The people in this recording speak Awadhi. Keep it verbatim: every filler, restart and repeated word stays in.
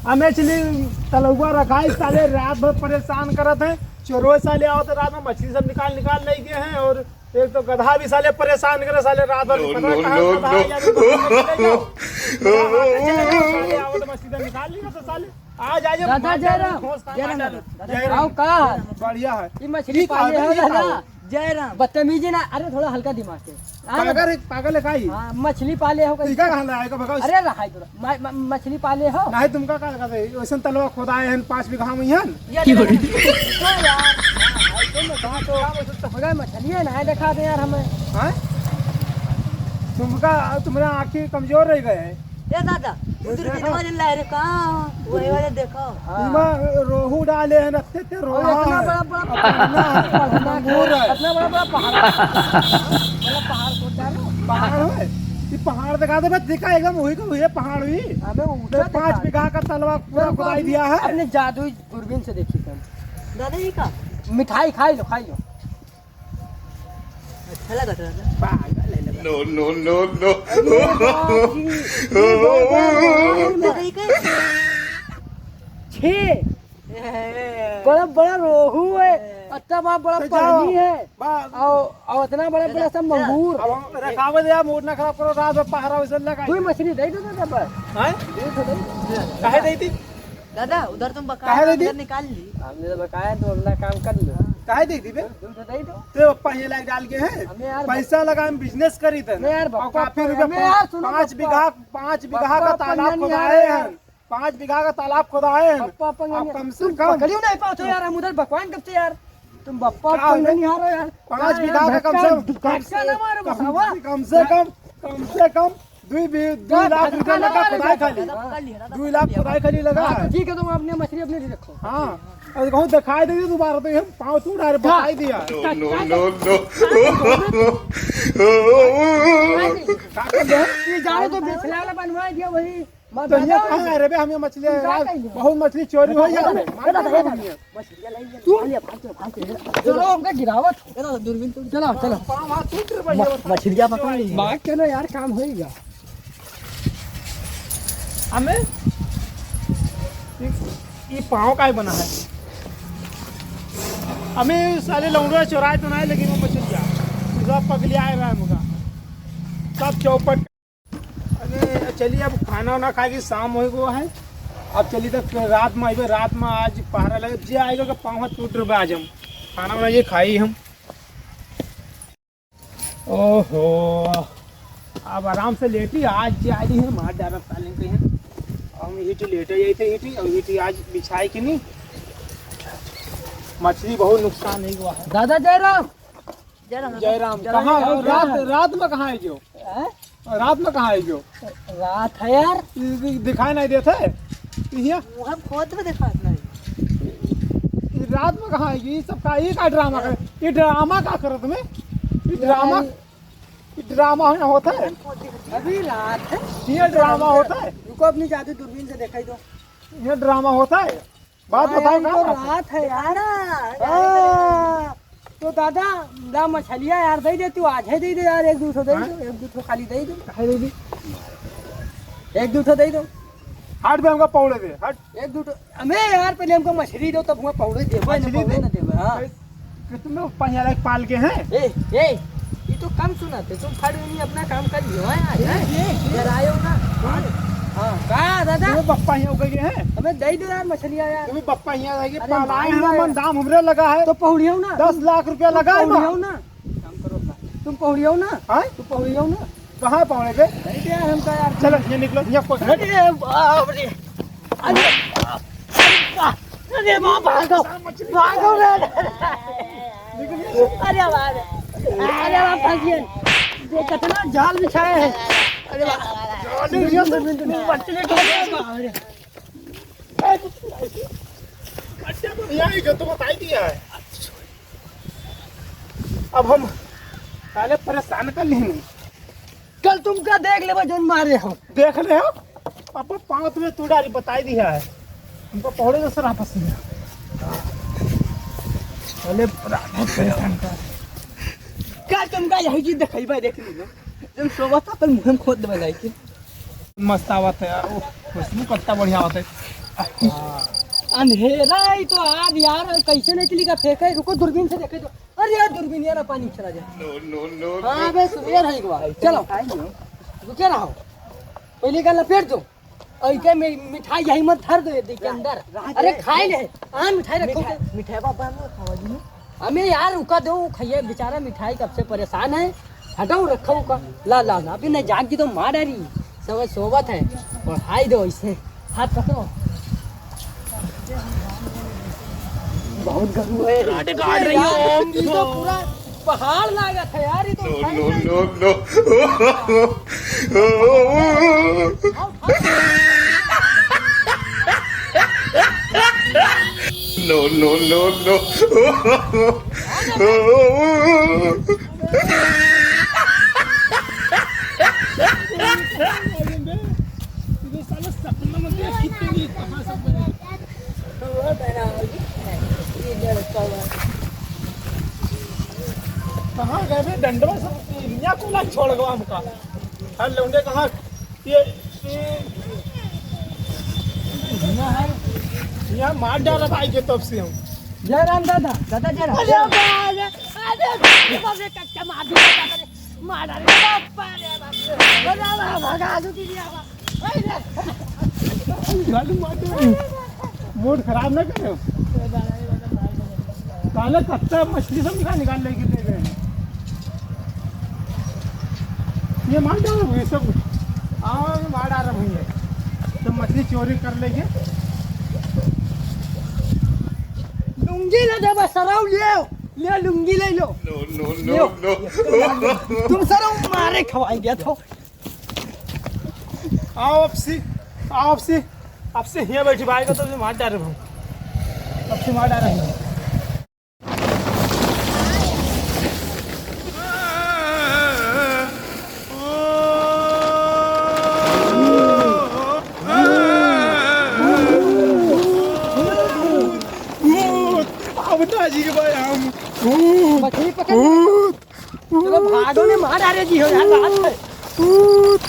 हमें चली तलौआ रखाई, साले रात भर परेशान करत हैं। चोरवा साले आवत रात में मछली सब निकाल निकाल ले गए हैं, और एक तो गधा भी साले परेशान करे, साले रात भर। No, पता no, कहाँ no, गधा no। या तो मछली ले जाओ। गधा हाथ से चले गए, साले आवत मछली सब निकाल लिया तो साले। आ जाइए, दादा, मार जय डालो, राम। ठोस खा जय राम, मार डालो। दादा। जय राम। आओ, का है? बढ़िया है। ये मछली ये पाले खावे हो, ये दादा। खाओ। जय राम। बदतमीजी ना, अरे, थोड़ा हल्का दिमाग से। हाँ, पागल है, पागल है का ही? हाँ, मछली पाले हो तो कहीं? इका कहाँ लाएगा, भगाओ। अरे, रहाई दो, म-, म-, मछली पाले हो? नहीं, तुमका का लगा दे? वैसन तलवा खोदाए हैं पाँच बीघा में हन। ये देखो यार, हाँ, तुम कहाँ तो, मगर मछली है ना, देखा दे यार हमें। हाँ? तुमका, तुम्हारा आँखें कमजोर रह गए हैं। ए दादा, ये उधर देखो। कितना दिन लाए रे, कहाँ? वही वाले देखो। हाँ। इमा रोहू डाले हैं, रखते थे रोहू। और इतना बड़ा, बड़ा अब पहाड़, पहाड़ है। इतना बड़ा, बड़ा पहाड़। बड़ा पहाड़ को डालो। पहाड़ है। ये पहाड़ दिखा दे, बस दिखा एकदम वही का वही पहाड़ हुई। अबे ऊंचा तो पाँच दिखा। बीघा का तलवा पूरा अपने खुदाई दिया है। अपने जादुई दूरबीन से देखी तुम। दादा, ये का? मिठाई खाई लो, खाई लो। अच्छा लगा था ना? पागल है लगा। No, no, no, no। अरे बाप रे, ये बड़ा बड़ा रोहू है, देखा ही कहीं? छे। ए। बड़ा बड़ा रोहू है, ए। इतना बड़ा तो जाओ। पानी है, बा- और, और इतना बड़ा बड़ा सब मंगूर। अब हम रखावे दे, मूड ना खराब करो, रात में पहरा वैसे लगा। कोई मछली दे दो दादा बस। हैं? दे दो, दे दो। काहे दे दी? दादा, उधर तुम बकाया काहे दे दी? उधर निकाल ली। हमने तो बकाया, तो अपना काम कर लो। काहे दे दी बे? तुम तो दे दो। तो पहिले लाइक डाल के है, हमें यार पैसा लगा, हम बिजनेस करी थे। नहीं यार, और बप्पा, काफी रुपया हमें यार, सुनो पाँच बप्पा। बीघा, पाँच बीघा का बप्पा, तालाब पंगन नहीं आ खुदाए रहे हैं। यार। पाँच बीघा का तालाब खुदाए हैं। बप्पा, पंगन आप नहीं। कम से तुम कम पकड़ियो नहीं पाते यार, हम उधर बकवान कब से यार। तुम बप्पा, का पंगन है? नहीं आ रहे यार। पाँच यार, बीघा का कम से धक्का, कम, धक्का ना मारो, कम, बतावा। कम से कम, कम से कम दुई बी-, दुई लाख रुपया लगा खुदाई खाली। दुई लाख खुदाई खाली लगा। हाँ, तो ठीक है, तुम अपने मछली अपने लिए रखो। हाँ, और कहूँ दिखाई दे दोबारा तो हम पाँव तू डारे बताई दिया। No, no, no, no। ये जाने तो बिछला वाला बनवा दिया वही। तो ये कहाँ है रे बे? हमें मछली तुम क्या कहीं हो? बहुत मछली चोरी हो गया। मछलियाँ लाई लिया, भाग के, भाग के। चलो, हमका गिरावत। चलो, दूरबीन तुम। चलो, चलो। पाँव हाथ टूट रहे भैया, म-, मछलियाँ पकड़ ली। भाग के ना यार, काम होइगा। हमें ये, ये पाँव का ही बना है। हमें साले लौंडे चोराए तो नहीं, लेकिन वो मछलियाँ सब पगलियाए रहा है मुझा। सब चौपट। अरे चलिए, अब खाना वाना खा के शाम हो गया है। अब चलिए तक रात में आइबे, रात में आज पहरा लगे, जे आएगा के पाँव हाथ टूट रहे आज हम खाना वाना ये खाई हम। ओहो, अब आराम से लेटी, आज जे आई है मार डाला साले के हैं। हम हीटी लेटे जाते हीटी, अब हीटी आज बिछाए कि नहीं, मछली बहुत नुकसान है हुआ है। दादा जय राम। जय राम। जय राम। जय राम। कहाँ हो? रात, रात में कहाँ है जो? हैं? रात में कहाँ है जो? रात है यार। ये, ये दिखाई नहीं देता है? ये हियाँ? मुँह में खोद में दिखात नहीं। ये रात में कहाँ है? ये सब का, ये का ड्रामा कर? ये ड्रामा का करत में? ये ड्रामा, यार। ये ड्रामा यहाँ होता है? अभी रात है। ये ड्रामा होता है? रुको, अपनी जादू दूरबीन से दिखाई दो। ये ड्रामा होता है? बात हाँ, बताओ यार, का तो बात है? रात है यार। हाँ, तो दादा, दा मछलिया यार, दे दे तू, आज ही दे दे यार, एक दो ठो दे दो, हाँ? एक दो ठो खाली दे दो। काहे दे दी? एक दो ठो दे दो। हट बे, हमका पौड़े दे, हट। एक दो ठो, हमें यार, पहले हमको मछली दो, तब हुआ पौड़े देबो, मछली पौड़े दे। ना देबो, हाँ। कि तुम लोग पनिया लायक पाल के हैं? ए, ए, ये तो कम सुनाते, तुम फट नहीं अपना काम कर लियो, हैं, आज, हैं? ये, ये। डरायो ना। हाँ। हाँ, का दादा? तुम्हें बप्पा यहाँ उगल गए हैं? हमें दे दो यार मछलियाँ यार। तुम्हें बप्पा यहाँ आके अरे पालाए मार हैं, ना। मन दाम हमरे लगा है। तो पहुड़ियो ना। दस लाख रुपया तुम लगा है पहुड़ियो ना। ना। काम करो अपना। तुम पहुड़ियो ना। हाँ? तुम पहुड़ियो ना। कहाँ पहुड़े बे? दे दे यार हमका यार। चलो, ये निकलो, ये कोई अरे बाप रे। अरे, अरे बाप, भागो, भागो रे। अरे बाप रे, अरे बाप, फंस गए। ये कितना जाल बिछाया है। अरे बाप, जाल बिछाया है। मछली को, अरे बाप रे। अच्छा, बढ़िया है, जो तो बताई दिया है। अब हम पहले परेशान कर लेंगे। कल तुमका देख लेबा जौन मारे हो। देख ले हो? पापा पाँव तुम्हें तू डाली बताई दी है। हमको पौड़े तो सर आपस में। अरे रात में परेशान कर। कल तुमका यही चीज दिखाई भाई देख लीजिए। जब सोवा था पर मुँह में खोद देबा लाइके। मस्त आवत है यार, वो खुशबू कितना बढ़िया आवत है। अंधेरा ही तो आज यार, कैसे नहीं चली का फेंके? रुको, दूरबीन से देखे तो। अरे यार, दूरबीन यार, पानी चला जाए। हाँ बे, सुबेर है एक बार। चलो, रुके रहो, पहले का लपेट दो। और इके मि-, मिठाई यही मत धर दो ये के अंदर। अरे खाई ले, हाँ मिठाई रखो। मिठाई, मिठाई बाबा हम खावा जी। हमें यार रुका दो, खाइए बेचारा मिठाई कब से परेशान है। हटाओ, रखो का। ला, ला, ला, अभी नहीं जाग की तो मार डारी। सब सोवत है। और हाई दो इसे। हाथ पकड़ो। बहुत गरम है। काट, काट रही है, यार, ओम ये तो पूरा पहाड़ लागत है यार, ये तो। No, no, no, no। No, no, no, no। कहाँ गए बे डंडवा सब? यहाँ को ना छोड़ गवा हमका। हर लौंडे कहाँ? ये, ये, यहाँ है। यहाँ मार डाला भाई के तब से हम। जय राम दादा, दादा जय राम। अरे बाप रे, अरे बाप रे, कच्चा मार दिया, बाप रे, मार डाले, बाप रे, बाप रे, अरे बाप, भगा दो दीदी, बाप। गाड़ी मार दे। मूड खराब ना करे। काले कच्चा मछली सब निकाल, निकाल लेके दे गए हैं। ये मार डालो, ये सब। हाँ, ये मार डाल रहे हैं। सब मछली चोरी कर लेंगे। लुंगी ले दे बस, सराउ ले, ले लुंगी ले लो। No, no, no, no। तुम सराउ मारे खवाई गया था। आओ आपसी, आओ आपसी, आपसी हियाँ बैठी बाई का तो मार डारे भाई, आपसी मार डारे भाई। भूत, अब दाजी के भाई हम भूत, मछली पकड़। भूत। चलो भागो ने, मार डारे जी हो यार, रात है। भूत,